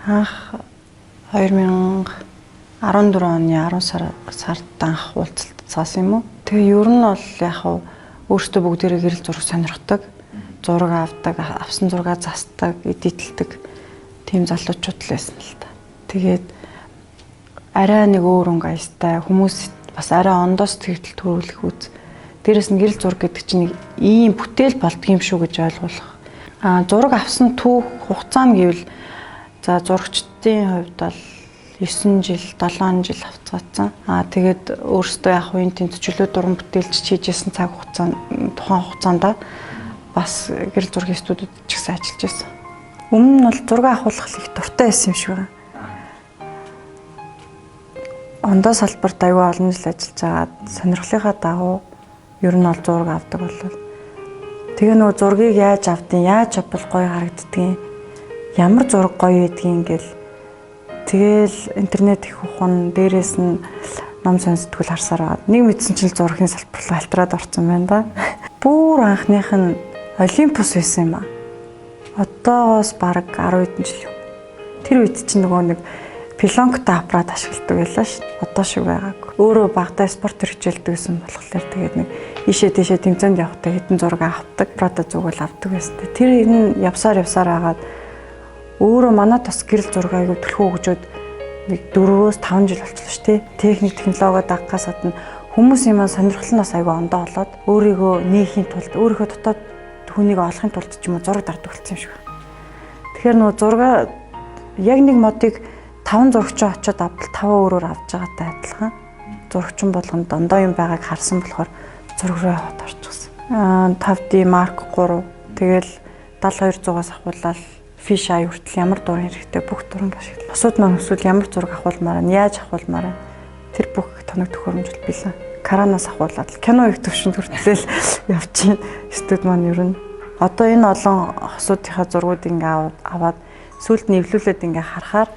Анх 2014 оны 10 сард анх уулзалт юм уу. Тэгээ ер нь бол яг хав өөртөө бүгдээрээ гэрэл зураг сонирхдаг, зураг авдаг, авсан зургаа застдаг, эдитэлдэг тийм залуучууд л байсан л та. Тэгээд арай нэг өөр өнгө аястай хүмүүс бас арай ондоос тэгтэл төрүүлэх үз. Дээрээс нь гэрэл зураг гэдэг чинь нэг ийм бүтээл болдго юм шүү гэж ойлгуулах. Зураг авсан түүх хугацаа нь гэвэл за зурагчдын хувьд бол 9 жил, 7 жил авцгаацсан. Тэгээд өөрөөсөө яг үеийн тэнд чөлөө дуран бүтээлч хийжсэн цаг хугацаа тухайн хугацаанд бас гэрэл зургийн студид ч гэсэн ажиллаж байсан. Өмнө нь бол зураг авахулах их дуртай байсан юм шиг байна. Ондоо салбарт аюу олон жил ажиллаж байгаад сонирхлынхаа дагуу ер нь бол зураг авдаг болов. Тэгээ нөгөө зургийг яаж авдیں، яаж авбал гоё харагддгийг, ямар зураг гоё байдгийг ингээл тэгэл интернет их ухаан дээрээс нь ном сонсдгол харсаар байгаа. Нэг мэдсэн чинь зургийн салбар руу алтраад орсон байна да. Бүр анхных нь Олимпус байсан юм аа. Одоогоос бараг 10 хэдэн жил юм. Тэр үед чинь нөгөө нэг пилонктой аппарат ашигладаг байлаа ш. Одоо шиг байгаагүй. Өөрөө багадаа спорт хэрэгжүүлдэг гэсэн болохоор тэгээд нэг ийшээ тийшээ тэмцээнд явахдаа хэдэн зураг авдаг, аппаратаа зүгэл авдаг байсан. Тэр энэ явсаар агаад өөрөө манай тос гэрэл зураг айгүй төлхөө өгчөөд нэг 4-5 жил болчихлоо ш тий. Техник технологио дагахаас гадна хүмүүсийн маань сонирхол нь бас айгүй ондоо болоод өөрийгөө нээхийн тулд өөрийнхөө дотоод хүнийг олохын тулд ч юм уу зураг дардаг болсон юм шиг байна. Тэгэхээр нөгөө зураг яг нэг модыг 5 зурагчаа очиод авбал 5 өөрөөр авч байгаатай адилхан. Зурагчин болгонд ондоо юм байгааг харсан болохоор зураг руу яваад орчихсон. 5D Mark 3 тэгэл 7200-аас ахуулаад fish eye хүртэл ямар дуран хэрэгтэй бүх дуранг ашиглав. Бусууд маань хүсвэл ямар зураг ахуулмаар, яаж ахуулмаар тэр бүх тоног төхөөрөмж бэлэн. Каранаас ахуулаад кино их төвшөнд хүртэл явчихна. Студ маань ер нь одоо энэ олон хосуудынхаа зургуудыг ингээ аваад сүүлд нь эвлүүлээд ингээ харахаар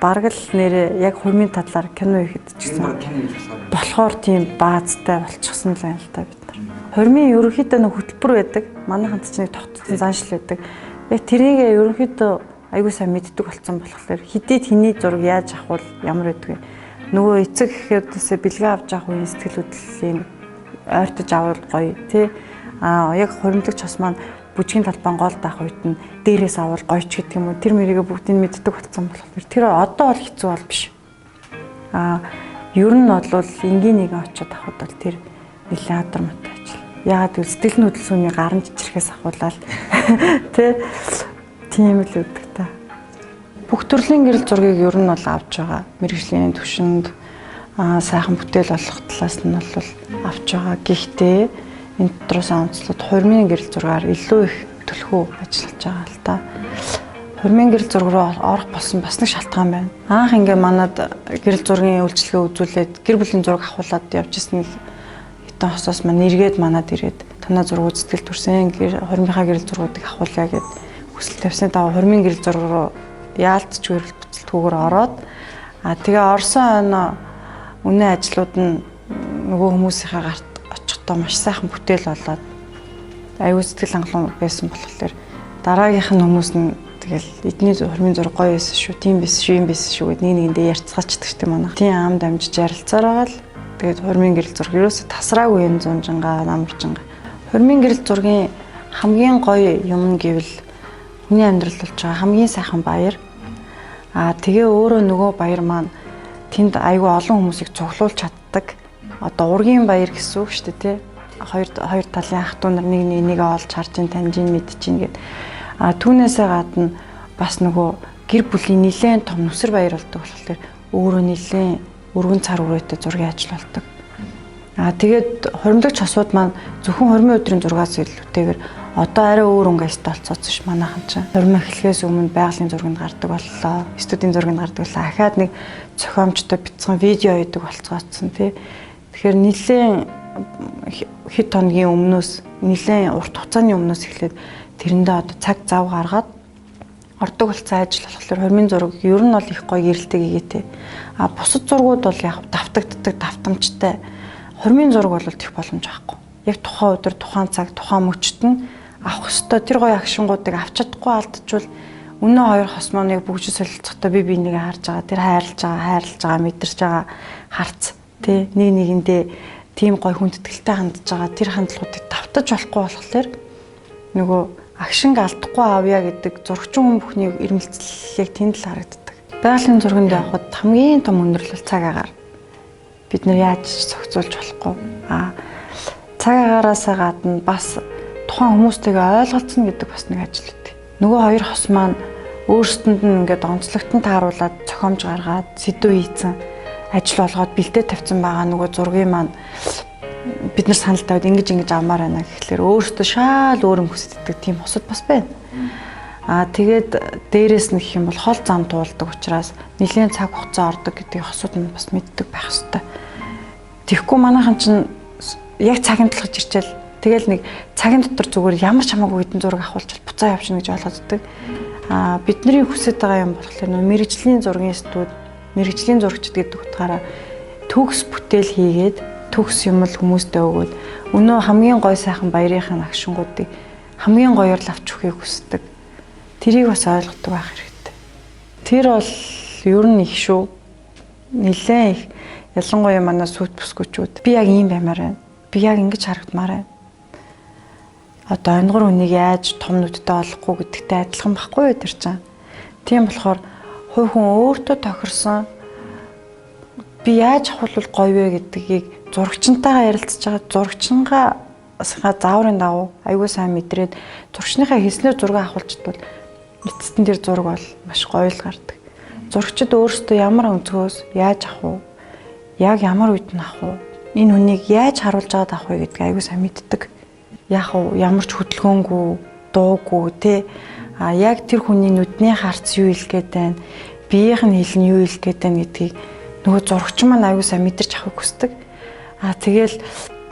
бараг л нэрээ яг хурмын талаар кино ихэд ч гэсэн болохоор тийм баазтай болчихсон л юм л та бид нар. Хурмын ерөнхийдөө нэг хөтөлбөр байдаг. Манай ханд ч нэг тогтцсон заншил байдаг. Яг тэрийг ерөнхийдөө айгүй сайн мэддэг болсон болохоор хэдий тэний зураг яаж авах вэ, ямар байдгүй. Нөгөө эцэг эхэдээсээ бэлгээ авч явах үеийн сэтгэл хөдлөлийн ойртож авал гоё тий. Яг хуримтлагч хос маань бүжгийн талбайн гол даах үед нь дээрээс авал гоё ч гэдэг юм уу. Тэр мэрийгээ бүгдийг мэддэг болсон болохоор тэр одоо бол хэцүү бол биш. Ер нь бол энгийн нэгэн очиод авахд бол тэр нэлээд адар матай ажил. Яагаад гэвэл сэтгэл хөдлөлсөний гарын чичрэхээс ахуулаад тий тийм л өгдөг та. Бүх төрлийн гэрэл зургийг ер нь бол авч байгаа. Мэргэжлийн түвшинд сайхан бүтээл болох талаас нь бол авч байгаа. Гэхдээ энэ дотроос онцлоод хурмын гэрэл зургаар илүү их төлхөө ажиллаж байгаа л та. Хурмын гэрэл зураг руу орох болсон бас нэг шалтгаан байна. Анх ингээ манад гэрэл зургийн үйлчилгээ үзүүлээд гэр бүлийн зураг авахуулаад явж ирсэн нэг хитэн хосоос маань эргээд манад ирээд танаа зургууд сэтгэл төрсэн хурмынхаа гэрэл зургуудыг авахуулъя гэд хүсэл тавьсны дагуу хурмын гэрэл зураг руу яалтчгүй эрүүл буцалтгүйгээр ороод тэгээ орсон хойно үнэн ажлууд нь нөгөө хүмүүсийнхээ гарт очихдоо маш сайхан бүтээл болоод аюул сэтгэл хангалуун байсан болохоор дараагийнх нь хүмүүс нь тэгэл эдний хурмын зураг гоё байсан шүү, тийм байсан шүү, юм байсан шүү гэд нэг нэгэндээ ярьцгаачдаг шүү дээ манай. Тийм ам дамжиж ярилцаар байгаа л тэгээд хурмын гэрэл зураг ерөөсө тасраагүй юм зунжингаа, намарчингаа. Хурмын гэрэл зургийн хамгийн гоё юм гэвэл хүний амьдрал болж байгаа хамгийн сайхан баяр. Тэгээ өөрөө нөгөө баяр маань тэнд айгүй олон хүмүүсийг цуглуулж чаддаг. Одоо ургийн баяр гэсэн үг шүү дээ тий. Хоёр талын ах дүү нар нэг нэгийг олж харж ин таньж ин мэдж ин гэд. Түүнээсээ гадна бас нөгөө гэр бүлийн нэлээд том нүсэр баяр болдог болохоор өөрөө нэлээд өргөн цар үрээтэй зургийн ажил болдог. Тэгээд хуримлагч хосууд маань зөвхөн хурмын өдрийн зургаас илүүтэйгээр одоо арай өөр өнгө аястай болцоосон ш манайхан чинь. Хурим эхлэхээс өмнө байгалийн зурганд гардаг боллоо. Студийн зурганд гардаг боллоо. Ахаад нэг зохиомжтой бяцхан видео хийдэг болцоосон тий. Тэгэхээр нэлээд хэд хоногийн өмнөөс нэлээд урт хугацааны өмнөөс эхлээд тэрэндээ одоо цаг зав гаргаад ордог болцсон ажил болохоор хурмын зураг ер нь бол их гоё гэрэлтэй гээтэй. Бусад зургууд бол яг давтагддаг, давтамжтай. Хурмын зураг бол тех боломж байхгүй. Яг тухайн өдөр, тухайн цаг, тухайн мөчт нь авах ёстой тэр гоё агшингуудыг авч чадахгүй алдчихвал Өнөө хоёр хос маань яг бүгж солилцохдоо би биенийг харж байгаа. Тэр хайрлаж байгаа, хайрлаж байгаа, мэдэрч байгаа харц тий нэг нэгэндээ тийм гоё хүндэтгэлтэй хандж байгаа. Тэр хандлагуудыг давтаж болохгүй болохоор нөгөө агшинг алдахгүй авъя гэдэг зурагчин хүн бүхний ирмэлцэл яг тэнд л харагддаг. Байгалийн зурганд явхад хамгийн том өндөрлөл цаг агаар. Бид нар яаж зохицуулж болохгүй. Цаг агаараасаа гадна бас тухайн хүмүүстэйгээ ойлголцно гэдэг бас нэг ажил үүтэй. Нөгөө хоёр хос маань өөрсдөнд нь ингээд онцлогтон тааруулаад зохиомж гаргаад сэдв хийцэн ажил болгоод бэлдээ тавьсан байгаа нөгөө зургийн маань бид нар санал тавиад ингэж ингэж авмаар байна гэхлээр өөрсдөө шаал өөр юм хүсдэг тийм хосод бас байна. Тэгээд дээрээс нь гэх юм бол хол зам туулдаг учраас нэлээд цаг хугацаа ордог гэдгийг хосууд нь бас мэддэг байх ёстой. Тэгэхгүй манайхан чинь яг цагийн талхаж ирчээл тэгэл нэг цагийн дотор зүгээр ямар ч хамаагүй хэдэн зураг авахулж буцаа явчихна гэж ойлгоддаг. Бидний хүсэж байгаа юм болохоор нөө мэрэгжлийн зургийн студ, мэрэгжлийн зурагчд гэдэг утгаараа төгс бүтээл хийгээд төгс юм л хүмүүстээ өгөөд өнөө хамгийн гой сайхан баярынхаа агшингуудыг хамгийн гоёор л авч өгөхийг хүсдэг. Тэрийг бас ойлгодог байх хэрэгтэй. Тэр бол ер нь их шүү. Нилээн их. Ялангуяа манай сүйт бүсгүүчүүд би яг ийм баймаар байна. Би яг ингэж харагдмаар байна. Одоо онгор хүнийг яаж том нүдтэй олохгүй гэдэгтэй адилхан байхгүй юу тэр чинь. Тийм болохоор хувь хүн өөртөө тохирсон би яаж авах бол гоё вэ гэдгийг зурагчинтайгаа ярилцж байгаа зурагчингаа зааврын дагуу аягүй сайн мэдрээд зурагчныхаа хэлснээр зураг авахулчдвал эцэст нь тэр зураг бол маш гоё л гардаг. Зурагчид өөрсдөө ямар өнцгөөс яаж авах уу? Яг ямар үед нь авах уу? Энэ хүнийг яаж харуулж байгаад авах вэ гэдгийг аягүй сайн мэддэг. Яг уу ямар ч хөдөлгөөнгүй, дуугүй те. Яг тэр хүний нүдний харц юу хэлэх гээд байна? Биеийнх нь хэл нь юу хэлэх гээд байна гэдгийг нөгөө зурагч маань аягүй сайн мэдэрч авахыг хүсдэг. Тэгэл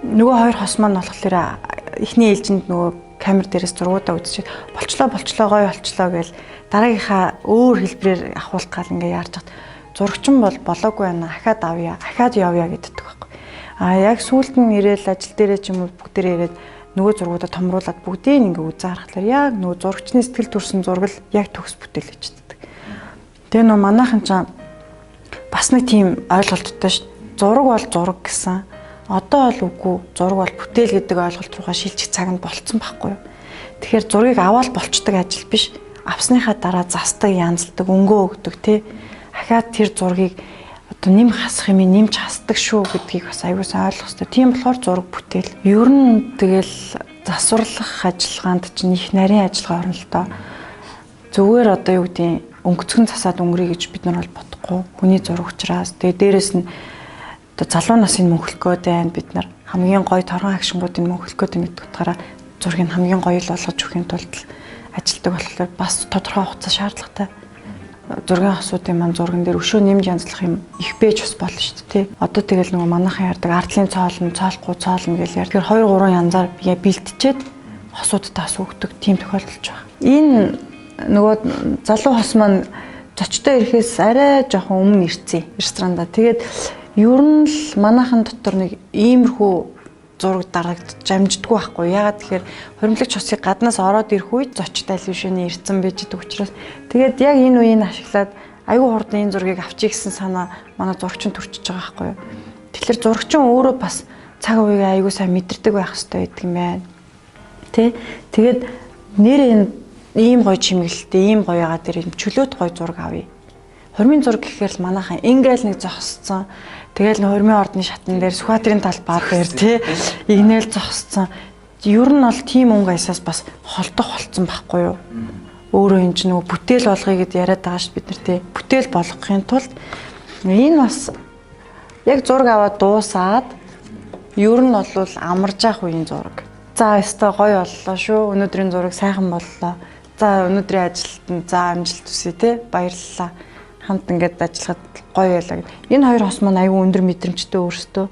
нөгөө хоёр хос маань болохоор эхний ээлжинд нөгөө камер дээрээс зургуудаа үзчихээд болчлоо гоё болчлоо гээл дараагийнхаа өөр хэлбэрээр авахулах гал ингээ яарч хат зурагчин бол болоогүй байна ахаад авъя ахаад явъя гэддэг байхгүй. Яг сүүлд нь ирээл ажил дээрээ ч юм уу бүгдээрээ ирээд нөгөө зургуудаа томруулад бүгдийг ингээ үзээ харахлаар яг нөгөө зурагчны сэтгэл төрсэн зураг л яг төгс бүтээл хийждэг. Тэгээ нөгөө манайхан ч бас нэг тийм ойлголттой ш. Зураг бол зураг гэсэн. Одоо бол үгүй зураг бол бүтээл гэдэг ойлголт руугаа шилжих цаг нь болцсон байхгүй юу. Тэгэхээр зургийг аваад болчдөг ажил биш. Авсныхаа дараа застдаг, янзалдаг, өнгөө өгдөг тий. Ахаад тэр зургийг одоо нэм хасах юм нэмж хасдаг шүү гэдгийг бас аягүй сайн ойлгох хэрэгтэй. Тийм болохоор зураг бүтээл. Ер нь тэгэл засварлах ажиллагаанд чинь их нарийн ажиллагаа орно л доо. Зүгээр одоо юу гэдгийг өнгөцгөн засаад өнгөрье гэж бид нар бол бодохгүй. Хүний зураг учраас тэгээ дээрэс нь одоо залуу насын мөнхлөх гээд байна бид нар хамгийн гоё торгон агшингуудын мөнхлөх гээд байна гэдэг утгаараа зургийг хамгийн гоё л болгож өгөхийн тулд ажилтдаг болохоор бас тодорхой хугацаа шаардлагатай. Зургийн хосуудын маань зурган дээр өшөө нэмж янзлах юм их бэж бас болно шүү дээ. Одоо тэгэл нөгөө манайхан ярьдаг ардлын цоолно, цоолохгүй цоолно гэж ярьдаг. Тэгэхээр 2 3 янзаар бэлтжээд хосуудтай бас өгдөг тийм тохиолдолж байгаа. Энэ нөгөө залуу хос маань зочтой ирэхээс арай жоохон өмнө ирсэн ресторанда. Тэгээд ер нь л манайхан дотор нэг иймэрхүү зураг дарагдаж амждаггүй байхгүй. Яагаад тэгэхээр хоримтлагч хосыг гаднаас ороод ирэх үед зочд аль бишээний ирсэн байж байгаа учраас тэгээд яг энэ үеийг ашиглаад аюу хурдан энэ зургийг авчиг гэсэн санаа манай зурагчин төрчихөж байгаа байхгүй юу. Тэгэхээр зурагчин өөрөө бас цаг үеийг аюу сайн мэдэрдэг байх хэрэгтэй байдаг юм байна. Тэ? Тэгээд нэр энэ ийм гоё чимэглэлтэй, ийм гоё ягаад тэр юм чөлөөт гоё зураг авъя. Хормын зураг гэхээр л манайхан ингээл нэг зогсцсон. Тэгэл нөх хормын ордны шатан дээр Сүхбаатарын талбай дээр тий игнэл зогсцсон. Ер нь бол тийм өнгө аясаас бас холдох болцсон байхгүй юу? Өөрөө энэ чинь нөгөө бүтээл болгоё гэд яриад байгаа ш бид нар тий. Бүтээл болгохын тулд энэ бас яг зураг аваад дуусаад ер нь бол амарж явах үеийн зураг. За өстой гоё боллоо шүү. Өнөөдрийн зураг сайхан боллоо. За өнөөдрийн ажилд нь за амжилт хүсье тий. Баярлалаа. Хамт ингээд ажиллахад гоё байлаа гэд. Энэ хоёр хос маань аюу өндөр мэдрэмжтэй өөрсдөө.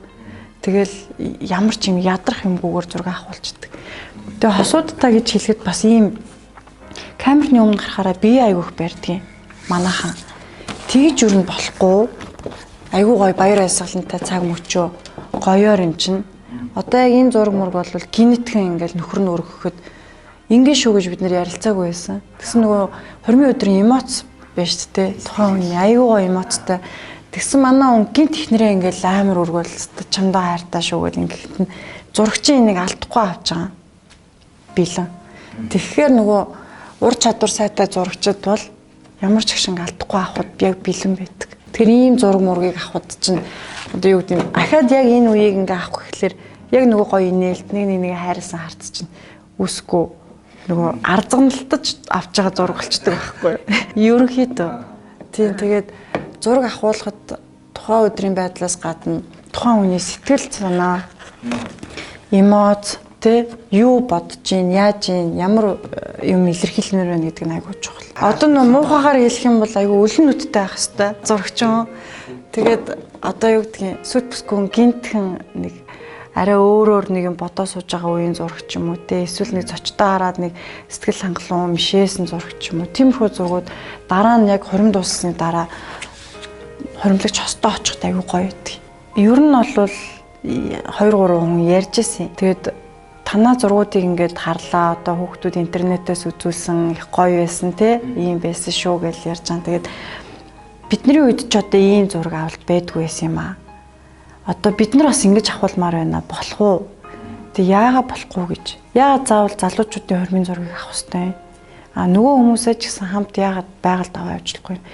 Тэгэл ямар ч юм ядрах юмгүйгээр зураг авахулцдаг. Тэгээ хосуудтай гэж хэлэхэд бас ийм камерны өмнө гарахаараа бие аюу их барьдгийн. Манайхан. Тэгж юу н болохгүй. Аюу гоё баяр баясгалантай цаг мөчөө гоёор юм чинь. Одоо яг энэ зураг мураг бол гинэтхэн ингээл нөхөр нь өргөхөд Ингэ шүү гэж бид нэр ярилцаагүй байсан. Тэгсэн нөгөө хормын өдрийн эмоц байж тээ. Тухайн хүний айгүй гоё эмоцтой. Тэгсэн манай хүн гинт ихнэрээ ингээл амар өргөөл чамдаа хайртай шүү гэл ингэхэд нь зурагчийн энийг алдахгүй авч байгаа. Бэлэн. Тэгэхээр нөгөө ур чадвар сайтай зурагчид бол ямар ч гişинг алдахгүй авахд яг бэлэн байдаг. Тэгэхээр ийм зураг мургийг авахд чинь одоо юу гэдэг юм ахаад яг энэ үеийг ингээ авах гэхлээр яг нөгөө гоё инээлт нэг нэг хайрлсан харц чинь үсгүй нөгөө арзганалтаж авч байгаа зураг болчдөг байхгүй юу. Ерөнхийдөө тийм тэгээд зураг авахуулахад тухайн өдрийн байдлаас гадна тухайн хүний сэтгэл санаа, эмоц, тэ юу бодож гин, яаж гин, ямар юм илэрхийлмээр байна гэдэг нь айгүй чухал. Одоо нөө муухайгаар хэлэх юм бол айгүй өлөн нүдтэй байх хэвээр зурагчин. Тэгээд одоо юу гэдгийг сүт бүсгүн гинтхэн нэг арай өөрөөр нэг юм бодоо сууж байгаа үеийн зураг ч юм уу те эсвэл нэг зочдоо хараад нэг сэтгэл хангалуун мишээсэн зураг ч юм уу. Тиймэрхүү зургууд дараа нь яг хурим дууссаны дараа хуримлагч хостоо очиход айгүй гоё байдаг. Ер нь бол 2 3 хүн ярьж исэн. Тэгээд танаа зургуудыг ингээд харлаа. Одоо хүүхдүүд интернетээс үзүүлсэн их гоё байсан те ийм байсан шүү гэж ярьж байгаа. Тэгээд бидний үед ч одоо ийм зураг авалт байдгүй байсан юм аа. Одоо бид нар бас ингэж авахулмаар байна болох уу? Тэг яагаад болохгүй гэж. Яагаад заавал залуучуудын хормын зургийг авах хэвтэй юм? А нөгөө хүмүүсээ ч гэсэн хамт яагаад байгальд аваа явуулахгүй юм?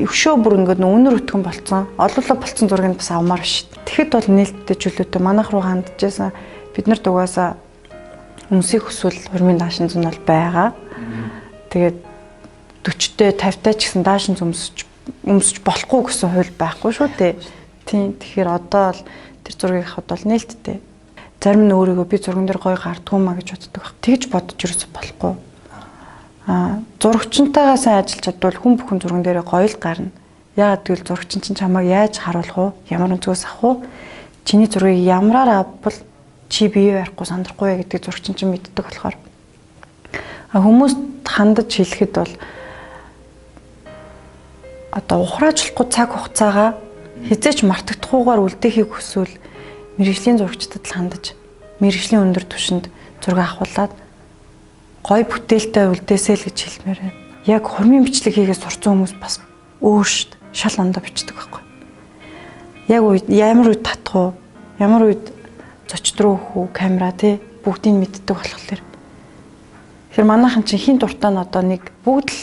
Өшөө бүр ингээд өнөр өтгөн болцсон. Олоолаа болцсон зургийг бас авмаар биш. Тэгэхэд бол нээлттэй чөлөөтэй манайх руу хандж байсан. Бид нар дугаасаа өмсийг хүсвэл хормын даашин зун бол байгаа. Тэгээд 40-тэй 50-тай ч гэсэн даашин зун өмсөж болохгүй гэсэн хууль байхгүй шүү дээ. Тийм тэгэхээр одоо л тэр зургийг авахд бол нээлттэй. Зарим нь өөрийгөө би зурган дээр гоё гардгуу маа гэж боддог баг. Тэгж бодож юусоо болохгүй. Аа зурагчинтайгаа сайн ажиллаж чадвал хүн бүхэн зурган дээрээ гоё л гарна. Яагаад гэвэл зурагчин чинь чамайг яаж харуулах вэ? Ямар өнцгөөс авах вэ? Чиний зургийг ямараар авбал чи бие барихгүй сандрахгүй вэ гэдгийг зурагчин чинь мэддэг болохоор. А хүмүүст хандаж хэлэхэд бол одоо ухраажлахгүй цаг хугацаагаа хизээч мартагдахгүйгээр үлдээхийг хүсвэл мэргэжлийн зурагчдад л хандаж мэргэжлийн өндөр түвшинд зураг авахуулаад гоё бүтээлтэй үлдээсэй л гэж хэлмээр байна. Яг хормын бичлэг хийгээ сурцсан хүмүүс бас өөр шүү дээ. Шал ондоо бичдэг байхгүй. Яг үед ямар үед татах уу? Ямар үед зочд руу өгөх үү? Камера тий бүгдийг мэддэг болохоор. Тэгэхээр манайхан чинь хин дуртай нь одоо нэг бүгд л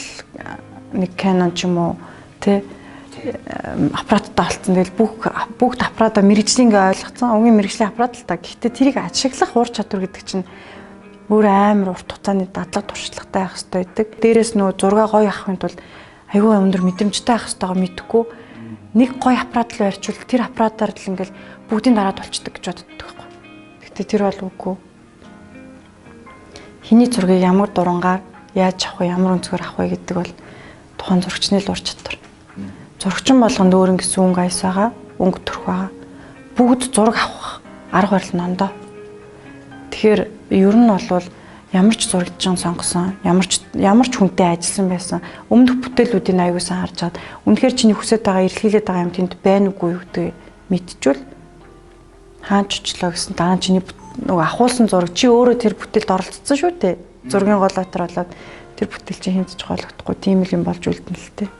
нэг Canon ч юм уу тий аппараттай болцсон. Тэгэл бүгд аппаратаа мэрэгжлийн ингээ ойлгоцсон. Угийн мэрэгжлийн аппарат л та. Гэхдээ тэрийг ашиглах ур чадвар гэдэг чинь өөр амар урт хугацааны дадлага туршлагатай байх хэрэгтэй байдаг. Дээрээс нөгөө зураг гоё авахын тулд айгүй өндөр мэдрэмжтэй байх хэрэгтэйгаа мэдэхгүй нэг гоё аппарат л барьчвал тэр аппаратаар л ингээл бүгдийн дараад болчдөг гэж боддог байхгүй. Гэхдээ тэр бол үгүй. Хиний зургийг ямар дурангаар яаж авах вэ, ямар өнцгөр авах вэ гэдэг бол тухайн зурагчны л ур чадвар. Зурагчин болгонд өөр ингэсэн өнгө аяс байгаа, өнгө төрх байгаа. Бүгд зураг авах арга барил нь ондоо. Тэгэхээр ер нь бол ямар ч зурагчин сонгосон, ямар ч хүнтэй ажилласан байсан, өмнөх бүтээлүүдийг аягүй сайн харж чад, үнэхээр чиний хүсэж байгаа, эрэлхийлээд байгаа юм тэнд байна уугүй юу гэдгийг мэдчихвэл хаач очлоо гэсэн дараа нь чиний нөгөө ахуулсан зураг чи өөрөө тэр бүтээлд оролцсон шүү дээ. Зургийн гол автор болоод тэр бүтээл чинь хинтж гоологдохгүй тийм л юм болж үлдэнэ л дээ.